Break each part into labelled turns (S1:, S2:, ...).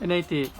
S1: En ei tih.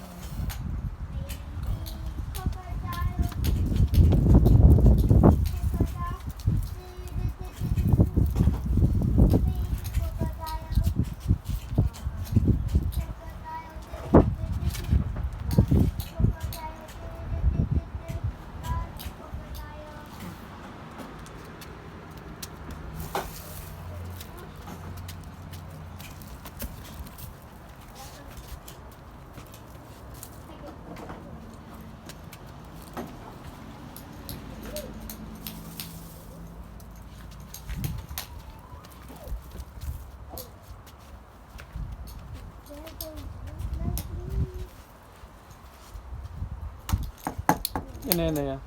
S1: Ene nei a.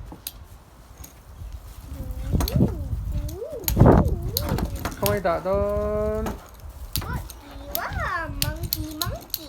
S1: Khawi dah dawn.
S2: Monkey, monkey.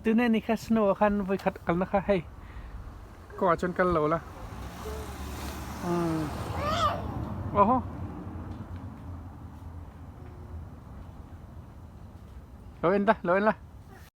S1: Tune ni kha snow ah khan voi khat kalna kha hei kawngah chuan kal lo la umm aw lo en ta lo en la.